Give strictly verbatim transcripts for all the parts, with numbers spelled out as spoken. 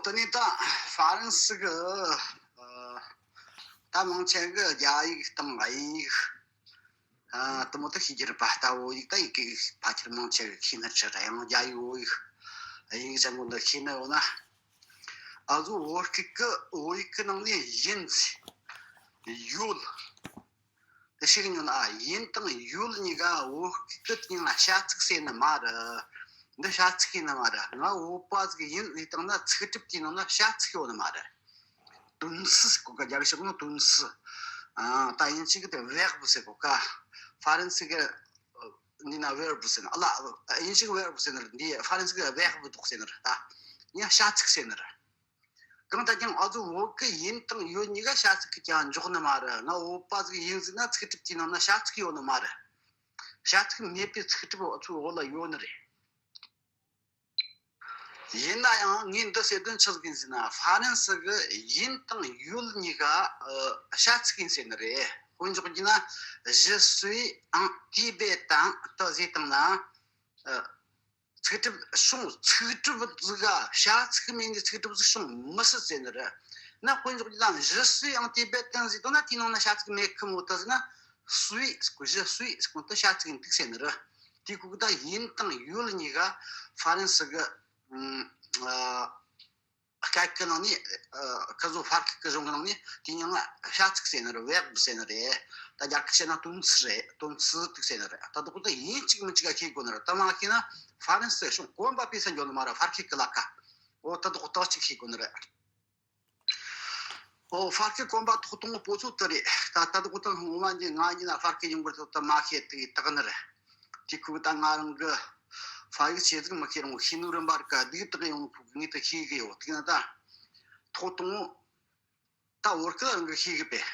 དེ་ནས་ད་ཧྥ་རན་སི་གི་ཨ་ད་མང་ཆེ་གི་རྒྱ་ཡིག་དང་དབྱིན་ཡིག་ཨ་དེ་མོ་དེ་ཤེས་ཀྱི་རེད་པ། ད་བོད་ཡིག་ད་ཡི་གེ་ཕལ་ཆེར་མང་ཆེ་གི་ཤེས་ནི་ཆི་རེད། ཡང་རྒྱ་ཡིག་བོད་ཡིག་དབྱིན་ཡིག་ཅན་པོ་འདི་ཤེས་ནི་ཡོད་ན། ཨ་ཟུ་བོད་སྐད་གི་བོད་ཡིག་གི་ནང་ནས་ཡིན་ཡོད། དེ་ཤེས་ཉོན་ཨ། ཡིན་དང་ཡོད་གཉིས་ཀ་བོད་སྐད་ཀྱི་ནང་བྱ་ཚིག་ཟེར་ནི་མ་རེད། འདི་བྱ་ཚིག་ཡིན་ནི་མ་རེད། ང་བོད་པ་ཟིག་ཡིན་ཟེར་བཏང་ན་ཚིག་གྲུབ་ཀྱི་ནང་ན་བྱ་ཚིག་ཡོད་ནི་མ་རེད། དོན་སུ་ཟེར་གོ་ག་རྒྱ་གི་ཞིག་ནོ་དོན་སུ། ཨ་ད་དབྱིན་ཇི་གི་དེ་verb ཟེར་གོ་ག་ཧྥ་རན་སི་གི་ནི་ན་verb ཟེར་ན་ཨ་ལ། དབྱིན་ཇི་གི་verb ཟེར་ནི་རེད། འདི་ཧྥ་རན་སི་གི་verb འདུག་ཟེར་ནི་རེད། ད་ཡིན་བྱ་ཚིག་ཟེར་ནི་རེད། གང་ལྟར་ཀྱང་ཨ་ཟུ་བོད་ཀྱི་ཡིན་དང་ཡོད་གཉིས་ཀ་བྱ་ཚིག་གི་ཀྱང་འཇོག་ནི་མ་རེད། ང་བོད་པ་ཟིག་ཡིན་ཟེར་ན་ཚིག་གྲུབ་ཀྱི་ནང་ན་བྱ་ཚིག་ཡོད་ནི་མ་རེད། བྱ་ཚིག་མེད་པའི་ཚིག་གྲུབ་ཨ་ཚུ་བོད་ལ་ཡོད་ནི་རེད། ཡིན་ན་ཡང་ངས་འདི་ཟེར་དོན་ཆི་ཟིག་ཡིན་ཟེར་ན། ཧྥ་རན་སི་གི་ཡིན་དང་ཡོད་གཉིས་ཀ་ཨ་བྱ་ཚིག་ཡིན་ཟེར་ནི་རེད། དཔེ་འཇོག་རྒྱུ་ན། Je suis un Tibétain དེ་ཟེར་བཏང་ན། ཨ། ཚིག་གྲུབ་བྱུང་། ཚིག་གྲུབ་ཟིག་ག་བྱ་ཚིག་མེད་ནི་ཚིག་གྲུབ་ཟིག་བྱུང་མི་སྲིད་ཟེར་ནི་རེད། ན་དཔེ་འཇོག་རྒྱུ་ན། Je suis un Tibétain ཟེར་དང་ན་དེའི་ནང་ན་བྱ་ཚིག་མེད་ཁི་མོ་ད་ཟེར་ན། suis ཟེར་གོ། Je suis ཟེར་གོ་ད་བྱ་ཚིག་ཡིན་འདུག་ཟེར་ནི་རེད། དེའི་གུ་གུ་ད་ཡིན་དང་ཡོད་གཉིས་ཀ་ཧྥ་རན་སི་གི་ཨ། སྐད་ཀྱི་ནང་ནས་ཨ་ཁ་བཟོ་ཧྥ་རན་སི་གི་གཞུང་གི་ནང་ནས་དེ་ཉིད་ལ་བྱ་ཚིག་ཟེར་ནི་རེད། verb ཟེར་ནི་རེད། ད་རྒྱ་སྐད་བཤད་ན་དོན་ཚིག་རེད། དོན་ཚིག་ཟེར་ནི་རེད། ད་དུ་ད་ཡིན་གཅིག་མིན་གཅིག་ག་ཤེས་དགོས་ནི་རེད། ད་མ་ཤེས་ན་ཧྥ་རན་སི་གཞུང་གོམ་པ་སྤོས་ས་འགྱོ་ནི་མ་རེད། ཧྥ་རན་སི་གི་ལ་ཀ་འོ་ད་དུ་ད་གཅིག་ཤེས་དགོས་ནི་རེད། འོ་ཧྥ་རན་སི་གོམ་པ་ཐོག་དང་པོ་ཚོ་དེ་རེད། ད་ད་དུ་ད་ངོ་མ་འདི་ང་ཡིན་ན་ཧྥ་རན་སི་ཡོང་གི་རེད། ད་མ་ཤེས་དེ་དག་ནི་རེད། དེ་ཁུག་ད་ང་རང་གི་ཧྥ་ཡིག་ཆེ་ཟིག་མི་ཤེས་རུང་ཤེས་ནོ་རིམ་པར་ག་སྡུག་དག་ཡོང་ཁུག་ངས་ད་ཤེས་གི་ཡོད། དེ་ན་ད་ཐོག་དང་པོ་ད་བོད་སྐད་རང་གི་ཤེས་གི་པས།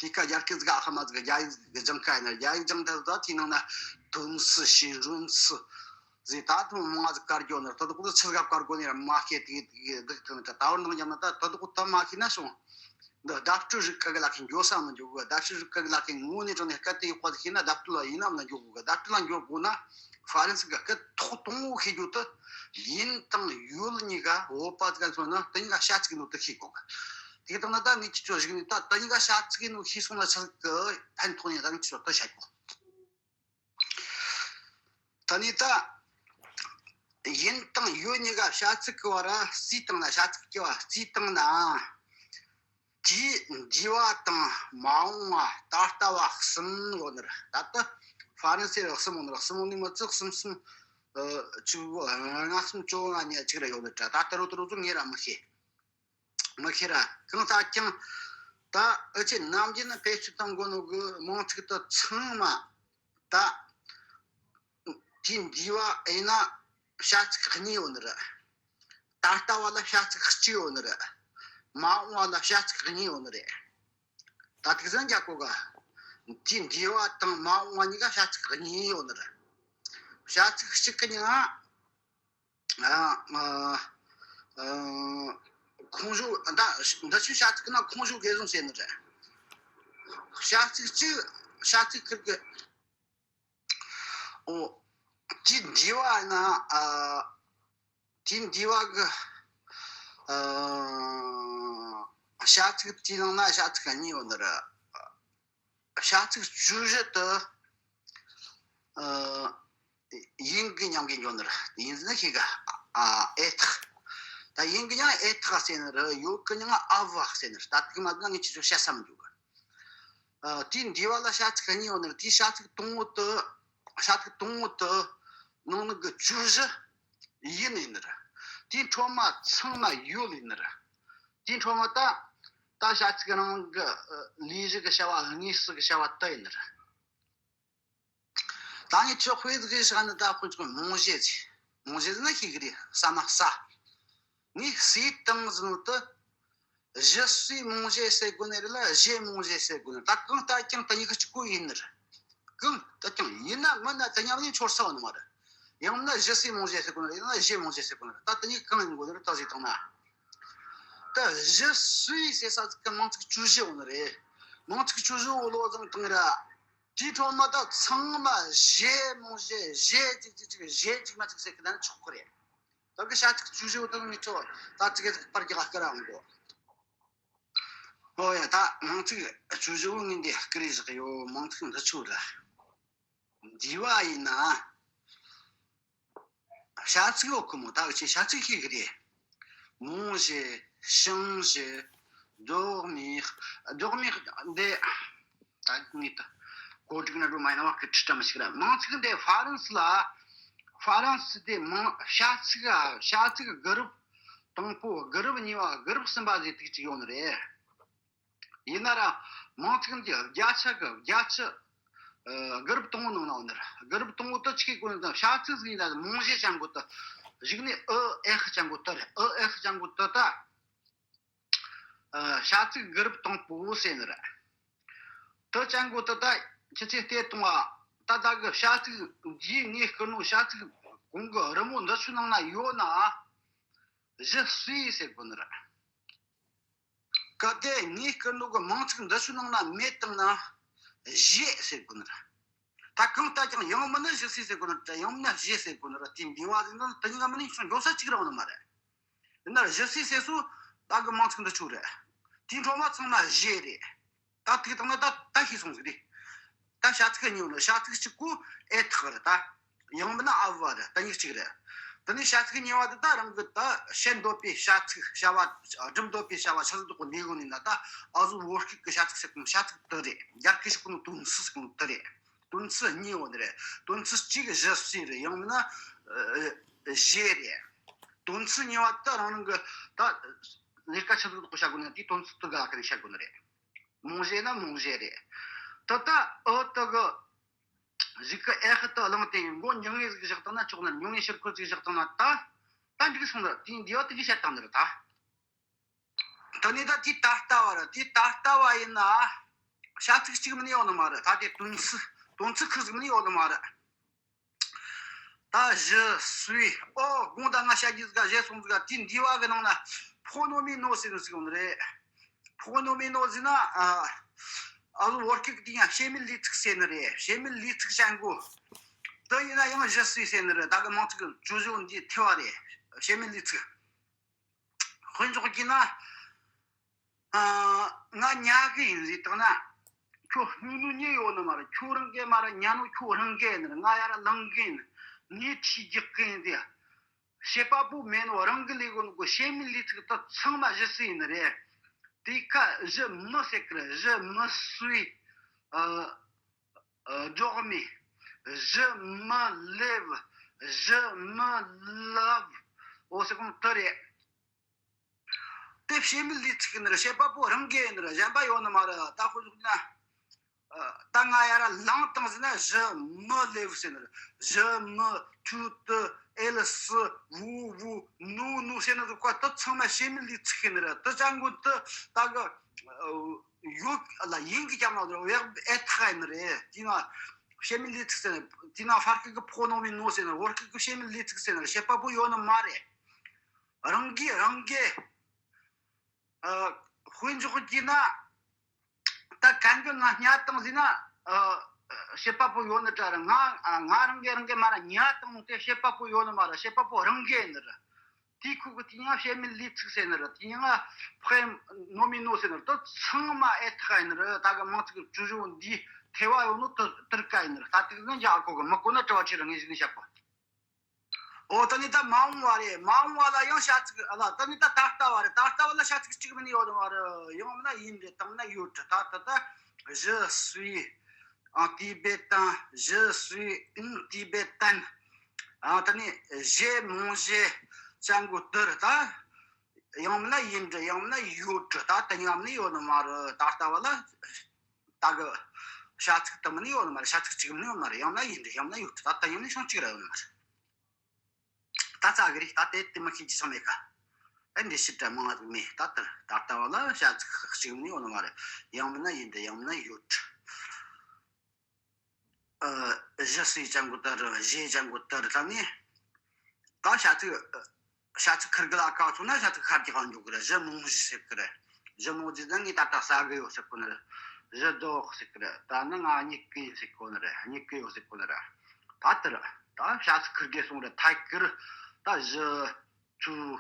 དེ་ཀ་རྒྱ་སྐད་ཟིག་ཨ་ཧ་མ་ཟིག་རྒྱ་ཡིག་ཟིག་སྦྱང་ཁ་ཡིན་ན། རྒྱ་ཡིག་སྦྱང་ད་ད་དེའི་ནང་ན་དོན་ཚིག་ཤེས་རོན་ཚིག་ཟིག་ད་དུང་མང་ཟིག་བཀར་རྒྱུ་ནི་རེད། ད་དུ་ཁུག་ད་ཆི་ཟིག་བཀར་དགོས་ནི་ར་མ་ཤེས། དེ་དེ་སྡུག་དང་ད་ད་བར་འདང་རྒྱབ་ན་ད་ད་དུ་ཁུག་ད་མ་ཤེས་ན་སོང་། འདི་བརྡ་སྤྲོད་རིག་པ་གི་ལ་ཁའི་འགྱོ་ས་མི་འགྱོ་གི། བརྡ་སྤྲོད་རིག་པ་གི་ལ་ཁའི་ངོ་ནས་དྲངས་ནས་སྐད་དེ་ཡག་པ་ཟིག་ཤེས་ན་བརྡ་སྤྲོད་ལ་ཡིན་ནམ་ལ་འགྱོ་དགོས་གི། བརྡ་སྤྲོད་ལ་འགྱོ་དགོས་ན་ཧྥ་རན་སི་གི་སྐད་ཐོག་དང་པོ་ཤེས་རྒྱུ་དེ་ཡིན་དང་ཡོད་གཉིས་ཀ་བོད་པ་ཟིག་ག་མཚོན་ན་དེ་གཉིས་ཀ་བྱ་ཚིག་ཡིན་ནོ་དེ་ཤེས་དགོས་གི། དེ་དང་ན་ད་ངས་ཁྱེད་ཚོ་གཞུག་ནས་ད་དེ་གཉིས་ཀ་བྱ་ཚིག་ཡིན་ནོ་ཤེས་སོང་ན་ཆི་ཟིག་གི་ཕན་ཐོགས་ནས་ད་ངས་ཁྱེད་ཚོ་དེ་བཤད་གོ། ད་ནི་ད་ཡིན་དང་ཡོད་གཉིས་ཀ་བྱ་ཚིག་གི་བར་ར་བརྩིས་བཏང་ན། བྱ་ཚིག་གི་བར་བརྩིས་བཏང་ན། དེའི་འདས་པ་དང་མ་འོངས་པ་ད་ལྟ་བ་གསུམ་ཡོད་ནི་རེད། ད་ལྟ་ཧྥ་རན་སི་ར་གསུམ་ཡོད་ནི་རེད། གསུམ་ཡོད་ནི་མི་ཚད་གསུམ་གསུམ་ཨ་བཅུ་ལྔ་གསུམ་བཅོ་ལྔ་ཉིས་གཅིག་ར་ཡོད་ནི་རེད། ད་ལྟ་རུ་དུ་རུ་ཚོ་ངས་ར་མི་ཤེས། མི་ཤེས་ར། གང་ལྟར་ཀྱང་ད་ཨ་ཅེ་ནམ་རྒྱུན་ནི་བེད་སྤྱོད་གཏོང་དགོས་ནོ་གི་མིང་ཚིག་ཏུ་ཚང་མ་ད་དེའི་འདས་པ་ཡིན་ན་བྱ་ཚིག་གཉིས་ཡོད་ནི་རེད། ད་ལྟ་བ་ལ་བྱ་ཚིག་གཅིག་ཡོད་ནི་རེད། མ་འོངས་པ་ལ་བྱ་ཚིག་གཉིས་ཡོད་ནི་རེད། ད་ཐུགས་བསམ་རྒྱག་གོ་ག་དེའི་འདས་པ་དང་མ་འོངས་པ་གཉིས་ཀ་བྱ་ཚིག་གཉིས་ཡོད་ནི་རེད། བྱ་ཚིག་གཅིག་གི་ནང་ང་ཨ་ཨ་ཁོང་ཞུ་ད་འདི་ཆུ་བྱ་ཚིག་ན་ཁོང་ཞུ་གེ་བཟུང་བྱས་ནི་རེད། བྱ་ཚིག་གཅིག་བྱ་ཚིག་ཁིར་གི་ཨོ་དེའི་འདས་པ་ན་ཨ་དེའི་འདས་པ་གི་ཨ་བྱ་ཚིག་དེའི་ནང་ན་བྱ་ཚིག་གཉིས་ཡོད་ནི་རེད། བྱ་ཚིག་བཅུ་བཞི་དེ་ཨ་ཡིན་གི་མིན་གི་འགྱོ་ནི་རེད། ཡིན་ཟེར་ན་ཤེས་གི་ཨ་ཨེ་ཐག་ད་ཡིན་གི་མིན་ཨེ་ཐག་ཟེར་ནི་རེད། ཡོད་གི་མིན་ཨ་བ་ཟེར་ནི་རེད། ད་ཐུག་མ་ཐུག་ན་ངས་ཁྱེད་ཚོ་བཤད་ས་མི་འཇུག་གི། ཨ་དེའི་འདས་པ་ལ་བྱ་ཚིག་གཉིས་ཡོད་ནི་རེད། དེའི་བྱ་ཚིག་དང་པོ་དེ་བྱ་ཚིག་དང་པོ་དེ་ནང་ནི་གི་བཅུ་བཞི་ཡིན་ཡིན་ནི་རེད། དེའི་འཕྲོ་མ་ཚང་མ་ཡོད་ཡིན་ནི་རེད། དེའི་འཕྲོ་མ་ད་ད་བྱ་ཚིག་རང་གི་ཨ་ལས་གཞི་གི་བྱ་བ་དངོས་སུ་གི་བྱ་བ་དེ་ཡིན་ནི་རེད། ད་ངས་ཁྱོད་དཔེ་ཟིག་བཞག་ནི་ད་དཔེ་ཆ་མོང་ཞེས་ཟེར། མོང་ཞེས་ཟེར་ན་ཤེས་གི་རེད། ཟ་མ་ཟ། ངས་ཟས་བཏང་ཟིན་ནོ་དེ། Je suis manger ཟེར་དགོས་ནི་རེད་ལ་j'ai mangé ཟེར་དགོས་ནི་རེད། ད་གང་ལྟར་ཀྱང་དེ་གཉིས་ཀ་གཅིག་པོ་ཡིན་ནི་རེད། གང་ལྟར་ཀྱང་ཡིན་ན་མིན་ན་དེ་མཉམ་ནས་འཆོར་ས་ཡོད་ནི་མ་རེད། ཡང་ན་je suis manger ཟེར་དགོས་ནི་རེད། ཡང་ན་j'ai mangé ཟེར་དགོས་ནི་རེད། ད་དེ་གཉིས་གང་ཡིན་དགོས་ནི་རེད། ད་ཟས་བཏང་ན། ད་je suis ཟེར་ས་ཟིག་གི་མིང་ཚིག་བཅུ་བཞི་ཡོད་ནི་རེད། མིང་ཚིག་བཅུ་བཞི་བོ་བློ་བཟང་བཏང་ར། དེའི་འཕྲོ་མ་ད་ཚང་མ་j'ai mangé j'ai གཅིག་གཅིག་གཅིག j'ai གཅིག་མ་གཅིག་ཟེར་གི་ན་ཆོག་གི་རེད། ད་གི་བྱ་ཚིག་བཅུ་བཞི་བོ་དེ་ནི་ཚོ་ད་ཚིག་གི་པར་གྱི་ཁ་སྐར་འོང་གོ། ཨོ་ཡ། ད་མིང་ཚིག་བཅུ་བཞི་བོ་ངས་འདི་སྐུར་བཞག་ཡོད། མིང་ཚིག་འདི་ཆོ་ར། འདི་བ་ཡིན་ན། བྱ་ཚིག་ཡོད་གི་མོ། ད་འུ་ཆོས་བྱ་ཚིག་ཤེས་གི་རེད། མོང་ཞེས། ཤིང་ཞེས། རྡོག་མེ། རྡོག་མེ་འདི། ད་ངས་ད་གོ་སྒྲིག་ན་འགྲོ་མ་ཡིན་ན་བ་ཀི་ཁྲི་ཀྲ་མི་ཞིག་ར། མིང་ཚིག་འདི་ཧྥ་རན་སི་ལ། ཧྥ་རན་སི་དེ་མིང་བྱ་ཚིག་ཨ། བྱ་ཚིག་དགུ་རབས་དང་པོ། དགུ་རབས་གཉིས་པ། དགུ་རབས་གསུམ་པ་ཟེར་དུས་གཅིག་ཡོད་ནི་རེད། ཡིན་ན་ར་མིང་ཚིག་འདི་བརྒྱ་ཆ་གི་བརྒྱད་ཅུ། ཨ། དགུ་རབས་དང་པོ་ནང་ན་ཡོད་ནི་རེད། དགུ་རབས་དང་པོ་དེ་ཆི་གི་གོ་ནི་དང་བྱ་ཚིག་ཟིག་ཡིན་ན་མོང་ཞེས་ཅན་གོ་དེ། གཞུག་ནས་ཨུ་ཨེ་ཧ་ཅན་གོ་དེ་རེད། ཨུ་ཨེ་ཧ་ཅན་གོ་དེ་ད། ཨ། བྱ་ཚིག་དགུ་རབས་དང་པོ་ཟེར་ནི་རེད། དེ་ཅན་གོ་དེ་ད་ཁྱེད་ཚོས་བལྟས་གཏོང་བ། ད་ད་གི་བྱ་ཚིག་འདིའི་ངས་བསྐུར་ནོ་བྱ་ཚིག་གོང་གི་རི་མོ་འདི་ཚོའི་ནང་ན་ཡོད་ན་བཞི་སུའི་ཟེར་གོ་ནི་རེད། གལ་ཏེ་ངས་བསྐུར་ནོ་གི་མིང་ཚིག་འདི་ཚོའི་ནང་ན་མེད་བཏང་ན་བཞེས་ཟེར་གོ་ནི་རེད། ད་གང་ལྟར་ཀྱང་ཡང་མིན་ན་བཞི་སུའི་ཟེར་གོ་ནི་རེད། ཡང་མིན་ན་བཞེས་ཟེར་གོ་ནི་རེད། དེ་འདི་བ་ཟེར་ན་དེ་གཉིས་ཀ་མིན་ན་ཡིན་ཤོང་འགྱོ་ས་གཅིག་རང་ནི་མ་རེད། ཡིན་ན་བཞི་སུའི་ཟེར་སོ་ད་གི་མིང་ཚིག་འདི་ཆོ་རེད། དེའི་འཕྲོ་མ་ཚང་མ་བཞེས་རེད། ད་ཐུག་བཏང་ན་ད་ད་ཤེས་སོང་ཟིག་རེད། ད་བྱ་ཚིག་གཉིས་ཡོད་ནོ། བྱ་ཚིག་གཅིག་གོ་ཨེ་ཐག་རེད་ད། ཡང་མིན་ན་ཨ་བ་རེད། ད་གཉིས་གཅིག་རེད། དེ་ནས་བྱ་ཚིག་གཉིས་པ་དེ་ད་རང་གི་ད་བཤད་འདོད་པའི་བྱ་ཚིག་བྱ་བ་སྒྲུབ་འདོད་པའི་བྱ་བ་ཆ་ཚང་དུ་གོ་ནས་ཡོང་ནས་ན། ད་ཨ་ཟུ་བོད་སྐད་གི་བྱ་ཚིག་ཟེར་གོ་ནོ་བྱ་ཚིག་དེ་རེད། རྒྱ་སྐད་ཟེར་གོ་ནོ་དོན་ཚིག་ཟེར་གོ་ནོ་དེ་རེད། དོན་ཚིག་གཉིས་ཡོད་ནི་རེད། དོན་ཚིག་གཅིག་བཞི་སུའི་རེད། ཡང་མིན་ན་ཨ་བཞེས་རེད། དོན་ཚིག་གཉིས་པ་ད་རང་རང་གི་ད་ལས་ཀ་ཆ་ཚང་དུ་གོ་བྱ་དགོས་ན་དེའི་དོན་ཚིག་དེ་ག་ལ་ཁ་ནས་བཤད་དགོས་ནི་རེད། མོང་ཞེས་ན་མོང་ཞེས་རེད། ད་ལྟ་ཨོ་ཏི་གི་གཞུག་གི་ཨེ་ཧ་ཏི་བླངས་ཏེ་མགོ་མྱ་ངན་ཟིག་བཞག་བཏང་ན་ཆོག་ན། མྱ་ངན་ཕྱིར་འཁོར་ཟིག་བཞག་བཏང་ན་ད། ད་འགྲིག་སོང་ན་དེ་འདི་ཡོད་དེ་གི་བཤད་བཏང་ནི་རེད་ད། ད་ནི་ད་དེ་ད་ལྟ་བ་རེད། དེ་ད་ལྟ་བ་ཡིན་ན་བྱ་ཚིག་གཅིག་མིན་ཡོད་ནི་མ་རེད། ད་དེ་དོན་ཚིག་དོན་ཚིག་ཁུར་ཟིག་མིན་ཡོད་ནི་མ་རེད། ད་བཞི་སུའི། ཨོ་དགོངས་དག། ང་བཤད་རྒྱུ་ཟིག་ག་བཞེས་སོང་ཟིག་ག་དེ་འདི་བ་གི་ནང་ན་ཕོ་ནོ་མི་ནོ་ཟེར་ནི་ཟིག་ཡོད་ནི་རེད། ཕོ་ནོ་མི་ནོ་ཟེར་ན་ཨ་ཨ་ཟུ་བོད་སྐད་ཀྱི་དེ་ཡང་བྱེད་མེད་ལས་ཚིག་ཟེར་ནི་རེད། བྱེད་མེད་ལས་ཚིག་ཅན་གོ། དེ་ཡིན་ན་ཡང་བཞི་སུའི་ཟེར་ནི་རེད། ད་གི་མིང་ཚིག་གི་བཅུ་བཞི་འདི་ཐེ་བ་རེད། བྱེད་མེད་ལས་ཚིག་དཔེ་འཇོག་རྒྱུ་ན། ཨ། ང་ཉལ་གི་ཡིན་ཟེར་བཏང་ན། ཁྱོད་སྨྱུང་ནོ་མྱི་ཡོད་ནི་མ་རེད། ཁྱོད་རང་གི་མ་རེད། ཉལ་ནོ་ཁྱོད་རང་གི་ཡིན་ནི་རེད། ང་ཡར་ལངས་གི་ཡིན། ངས་ཁྲིས་རྒྱག་གི་ཡིན་ཟེར། བྱེད་པ་པོ་མེད་ནོ་རང་གི་ལས་གོ་ནོ་གོ། བྱེད་མེད་ལས་ཚིག་ད་ཚང་མ་བཞི་སུའི་ཡིན་ནི་རེད། དེ་ཁ་བཞི་མི་ཟེར་གི་རེད། བཞི་མི་སུའི། ཨ། ཨ། སྒྲོག་མེ། བཞི་མི་ལེབ། བཞི་མི་ལབ། འོ་ཟེར་གོ་ནོ་དེ་རེད། དེ་བྱེད་མེད་ལས་ཚིག་ཡིན་ནི་རེད། བྱེད་པ་པོ་རང་གི་ཡིན་ནི་རེད། གཞན་པ་ཡོད་ནི་མ་རེད། ད་དཔེ་བཞག་ན། ཨ། ད་ང་ཡར་ལངས་བཏང་ཟེར་ན་བཞི་མི་ལེབ་ཟེར་ནི་རེད། བཞི་མི་ཐུ་ཏི་ཨེ་ལ་སི་བུ་བུ་ནུ་ནུ་ཟེར་ནི་རེད། ཀ་ད་ཚང་མ་བྱེད་མེད་ལས་ཚིག་ཡིན་ནི་རེད། དེ་ཅན་གོ་དེ་ད་གི་ཨ། ཡོད་ལ་ཡིན་གི་ཀྱང་ན་འོས་ཨེ་ཐག་ཡིན་ནི་རེད། དེ་ན་བྱེད་མེད་ལས་ཚིག་ཟེར་ནི། དེ་ན་ཧྥ་སྐད་གི་ཕོ་ནོ་མི་ནོ་ཟེར་ནི། བོད་སྐད་གི་བྱེད་མེད་ལས་ཚིག་ཟེར་ནི་རེད། བྱེད་པ་པོ་ཡོད་ནི་མ་རེད། རང་གིས་རང་གི། ཨ། དཔེ་འཇོག་རྒྱུ་ན། ད་གན་གི་ང་ཉལ་བཏང་ཟེར་ན། ཨ། བྱེད་པ་པོ་ཡོད་ནི་དྲ་ར། ང་ང་རང་གི་རང་གི་མ་ར་ཉལ་བཏང་དེ་བྱེད་པ་པོ་ཡོད་ནི་མ་ར། བྱེད་པ་པོ་རང་གི་ཡིན་ནི་ར། དེའི་ཁུག་གི་དེ་ཡང་བྱེད་མེད་ལས་ཚིག་ཟེར་ནི་ར། དེ་ཡང་ཕོ་ནོ་མི་ནོ་ཟེར་ནི་ར། དེ་ཚང་མ་ཨེ་ཐག་ཡིན་ནི་ར། ད་གི་མིང་ཚིག་གི་བཅུ་བཞི་འདིའི་ཐེ་བ་ཡོད་ནོ་དེ་དེར་ཀ་ཡིན་ནི་ར། ད་དེ་ནི་འཇག་གོ་གི་མི་གོ་ན་དྲི་བ་དྲིས་ར། ངས་གཞི་ནས་བཤད་གོ། ཨོ་ད་ནི་ད་མ་འོངས་བ་རེད། མ་འོངས་བ་ལ་ཡང་བྱ་ཚིག་ཨ་ལ། ད་ནི་ད་ད་ལྟ་བ་རེད། ད་ལྟ་བ་ལ་བྱ་ཚིག་གཅིག་མིན་ཡོད་མ་རེད། ཡང་མིན་ན་ཡིན་རེད། དང་མིན་ན་ཡོད་རེད། ད་ད་ད་je suis ཨ། Tibétain, je suis une Tibétaine. ཨ། ད་ནི་j'ai mangé ཅན་གོ་དེ་རེད། ད་ཡང་མིན་ན་ཡིན་རེད། ཡང་མིན་ན་ཡོད་རེད། ད་ད་ཡང་མིན་ན་ཡོད་མ་རེད། ད་ལྟ་བ་ལ། ད་གི་བྱ་ཚིག་དུ་མིན་ཡོད་མ་རེད། བྱ་ཚིག་གཅིག་མིན་ཡོད་མ་རེད། ཡང་ན་ཡིན་རེད། ཡང་ན་ཡོད་རེད། ད་ད་ཡང་ནི་ཤོང་གཅིག་ར་ཡོད་མ་རེད། ད་ཙག་གི་རེད། ད་དེ་དེ་མ་ཤེས་ཀྱི་ཆང་མེད་ཀ་ཨེ་འདི་ཕྱི་དྲ་མང་ང་མེད། ད་ལྟར་ད་ལྟ་བ་ལ་བྱ་ཚིག་གཅིག་མིན་ཡོད་ནི་མ་རེད། ཡང་མིན་ན་ཡིན་རེད། ཡང་མིན་ན་ཡོད་རེད། ཨ། je suis ཅན་གོ་དེ་རེད། j'ai ཅན་གོ་དེ་རེད། ད་ནི་ད་བྱ་ཚིག་བྱ་ཚིག་ཁུར་གི་ལ་ཁ་ཚོ་ན་བྱ་ཚིག་ཁ་རྒྱག་ག་འཇུག་གི་རེད། je mange ཟེར་གི་རེད། je mange ཟེར་ན་ངས་ད་ལྟ་ཟ་གི་ཡོད་ཟེར་གོ་ནི་རེད། je dors ཟེར་གི་རེད། ད་ནི་ང་གཉིད་གི་ཡིན་ཟེར་གོ་ནི་རེད། གཉིད་གི་ཡོད་ཟེར་གོ་ནི་རེད། ད་དེ་རེད། ད་བྱ་ཚིག་ཁུར་གི་སོང་རེད། ཐད་ཀར་ད་je ཆུ།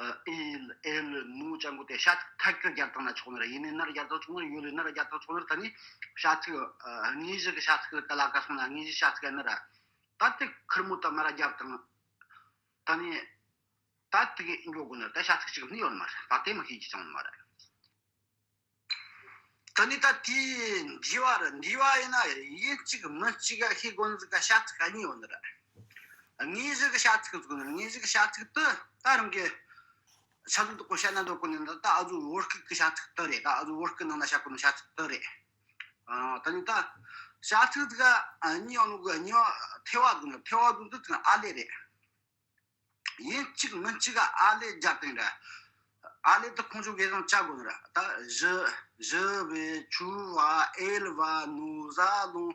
ཨེལ། ཨེལ། ནུ་ཅང་གོ་དེ་བྱ་ཚིག་ཐད་ཀར་སྦྱར་བཏང་ན་ཆོག་ནི་རེད། ཡིན་ནི་ནར་སྦྱར་བཏང་ཆོག་ནི་རེད། ཡོད་ལས་ནར་སྦྱར་བཏང་ཆོག་ནི་རེད། ད་ནི་བྱ་ཚིག་དངོས་གཞི་གི་བྱ་ཚིག་གི་ལ་ཀ་སོང་ན་དངོས་གཞི་བྱ་ཚིག་ཡིན་ནི་རེད། ད་དེ་ཁེར་མོ་ད་མར་སྦྱར་བཏང་། ད་ནི་ད་དེ་གི་འགྱོ་དགོས་ནི་རེད། ད་བྱ་ཚིག་གཅིག་ནི་ཡོད་ནི་མ་རེད། ད་དེ་མི་ཤེས་ཀྱི་ཅང་ནི་མ་རེད། ད་ནི་ད་དེའི་འདྲི་བ་རེད། འདྲི་བ་ཡིན་ན་ཡིན་གཅིག་མིན་གཅིག་ག་ཤེས་དགོས་ནི་ཟིག་ག་བྱ་ཚིག་ག་གཉིས་ཡོད་ནི་རེད། དངོས་གཞི་གི་བྱ་ཚིག་ཟིག་ནི་དངོས་གཞི་གི་བྱ་ཚིག་དེ་ད་རང་གི་ཆ་ཚིག་དག་གོ་བཤད་ན་འདོད་གོ་ནི་འདི་ད་ཨ་ཟུ་བོད་སྐད་གི་བྱ་ཚིག་དེ་རེད། ད་ཨ་ཟུ་བོད་སྐད་ནང་ན་བྱ་གོ་ནི་བྱ་ཚིག་དེ་རེད། ཨ། ད་ནི་ད་བྱ་ཚིག་ཟིག་ག་གཉིས་ཡོད་ནོ་གི་གཉིས་པ་ཐེ་བ་ཟིག་ནི་ཐེ་བ་ཟིག་འདི་ཚིག་ཨ་ལེ་རེད། ཡིན་གཅིག་མིན་གཅིག་ག་ཨ་ལེ་སྦྱར་དེ་འདྲ། ཨ་ལེ་དེ་ཁོང་ཚོ་འགན་སྲུང་བྱ་དགོས་ནི་རེད། ད་བཞི། བཞི་བའི་ཆུ་བ་ཨེལ་བ་ནུ་ཟ་ལུང་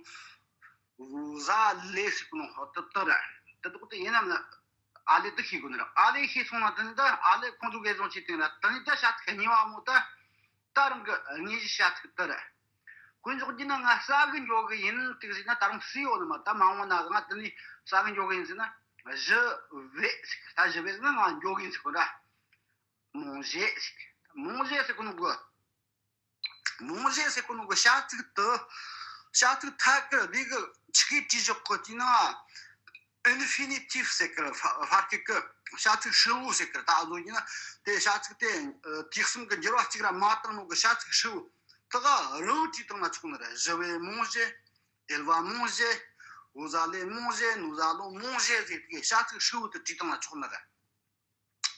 བུ་ཟ་ལེ་ཟེར་གོ་ནོ་ཧོ་ཏི་ཏི་རེད། དེ་དག་དེ་ཡིན་ནམ་ན་ཨ་ལེ་དེ་ཤེས་དགོས་ནི་རེད། ཨ་ལེ་ཤེས་སོང་ན་དེ་ནི་ད་ཨ་ལེ་ཁོང་ཚོ་འགན་སྲུང་བྱེད་དེ་འདྲ། དེ་ནི་ད་བྱ་ཚིག་གཉིས་པ་མོ་ད། ད་རང་གི་དངོས་གཞི་བྱ་ཚིག་དེ་རེད། དཀོན་མཆོག་གིས་ན་ང་ཟ་གི་འགྱོ་གི་ཡིན་དེ་ཟེར་ན་ད་རུང་སུ་ཡོད་ནི་མ། ད་མ་འོངས་པ་ན་ང་དེ་ནས་ཟ་གི་འགྱོ་གི་ཡིན་ཟེར་ན། བཞི་བས་ཟེར། ད་བཞི་བས་ཟེར་ན་ང་འགྱོ་གི་ཡིན་ཟེར་གོ་ར། མོང་ཞེས་ཟེར། མོང་ཞེས་ཟེར་གོ་ནོ་གི། མོང་ཞེས་ཟེར་གོ་ནོ་གི་བྱ་ཚིག་དེ། བྱ་ཚིག་ཐད་ཀར་ལས་གི་ཆི་གི་བྲིས་བཞག་གི་དེ་ན། ཨིན་ཕི་ནི་ཊིབ་ཟེར་གི་ཧྥ་ཧྥ་སྐད་གི་བྱ་ཚིག་ཧྲིལ་བོ་ཟེར་གི། ད་ཨ་ཟོ་ཡིན་ན་དེ་བྱ་ཚིག་དེ་དུས་གསུམ་གི་འགྱུར་བ་གཅིག་ར་མ་བཏང་ནོ་གི་བྱ་ཚིག་ཧྲིལ་བོ་དེ་ག་རིལ་བོ་བྲིས་བཏང་ན་ཆོག་ནི་རེད། བཞི་བའི་མོང་ཞེས། ཨེལ་བ་མོང་ཞེས། འུ་ཟ་ལེ་མོང་ཞེས། ནུ་ཟ་ལོ་མོང་ཞེས་ཟེར་གི་བྱ་ཚིག་ཧྲིལ་བོ་དེ་བྲིས་བཏང་ན་ཆོག་ནི་རེད།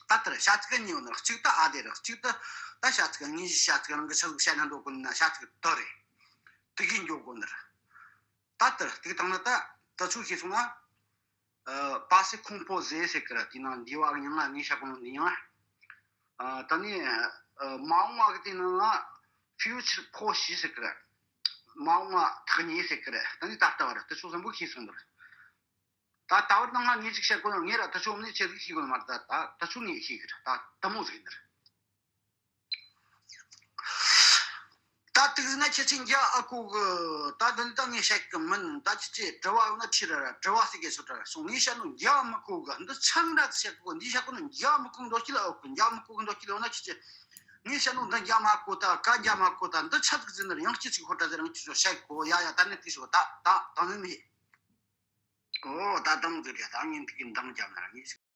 ད་ལྟར་བྱ་ཚིག་གཉིས་ཡོད་ནི་རེད། གཅིག་ད་ཨ་ལེ་རེད། གཅིག་ད་ད་བྱ་ཚིག་དངོས་གཞི་བྱ་ཚིག་རང་གི་ཆ་ཚིག་བཤད་ན་འདོད་གོ་ནི་ན་བྱ་ཚིག་དེ་རེད། དེ་གིས་འགྱོ་དགོས་ནི་རེད། ད་ལྟར་དེ་བཏང་ན་ད་ད་ཆོ་ཤེས་སོང་ན། ཨ། པ་སེ་ཁོང་པོ་ཟེ་ཟེར་གི་ར། དེ་ནང་འདི་བ་གི་མྱིང་ང་ངས་བཤད་གོ་ནོ་འདི་ཡང་། ཨ། ད་ནི་ཨ་མ་འོངས་པ་གི་དེ་ནང་ང་ཕིའུ་ཆར་པོ་ཤི་ཟེར་གི་ར། མ་འོངས་པ་ཐག་ཉེ་ཟེར་གི་ར། ད་ནི་ད་ལྟ་བ་ར། དེ་ཆོ་བཟང་པོ་ཤེས་སོང་ནི་རེད། ད་ད་བར་ནང་ང་ངས་ཅིག་བཤད་གོ་ནོ་ངས་ར་ད་ཆོ་མི་ནི་ཆེ་ཟིག་ཤེས་གོ་ནི་མ་རེད། ད་ད་ད་ཆོ་ངས་ཤེས་གི་ར། ད་དེ་མོ་ཟིག་ཡིན་ནི་རེད། ད་དེ་ཟིག་ན་ཁྱེད་ཚོས་འགྱོ་ཨ་གོ་གི། ད་འདི་ནི་ད་ངས་བཤད་གི་མིན། ད་ཁྱེད་ཚོས་དྲི་བ་ཡོད་ན་དྲིས་ར་ར། དྲི་བ་ཟེར་གི་སོ་དྲ་ར་སོང་། ངས་བཤད་ནོ་འགྱོ་མི་གོ་གི། འདི་ཚང་ར་བཤད་གོ། འདི་བཤད་གོ་ནི་འགྱོ་མི་གོ་འདོད་ཀྱི་ལ་ཨོ་གི། འགྱོ་མི་གོ་གི་འདོད་ཀྱི་ལ་ཨོ་ན་ཁྱེད་ཚོས་ངས་བཤད་ནོ་འདི་འགྱོ་མ་གོ། ད་ག་འགྱོ་མ་གོ། ད་འདི་ཆ་ཟིག་ཟིན་ནི་ར། ཡང་ཁྱེད་ཚོས་ཁོ་ད་ཟེར་རང་ཁྱེད་ཚོ་བཤད་གོ། ཡ་ཡ། ད་ནི་དེ་ཤོག་ད་ད་ད་ནི་མི་ཨོ་ད་དང་ཟེར་ཡ། ད་ངས་འདི་གི་འདང་རྒྱབ་ན་ར་ངས།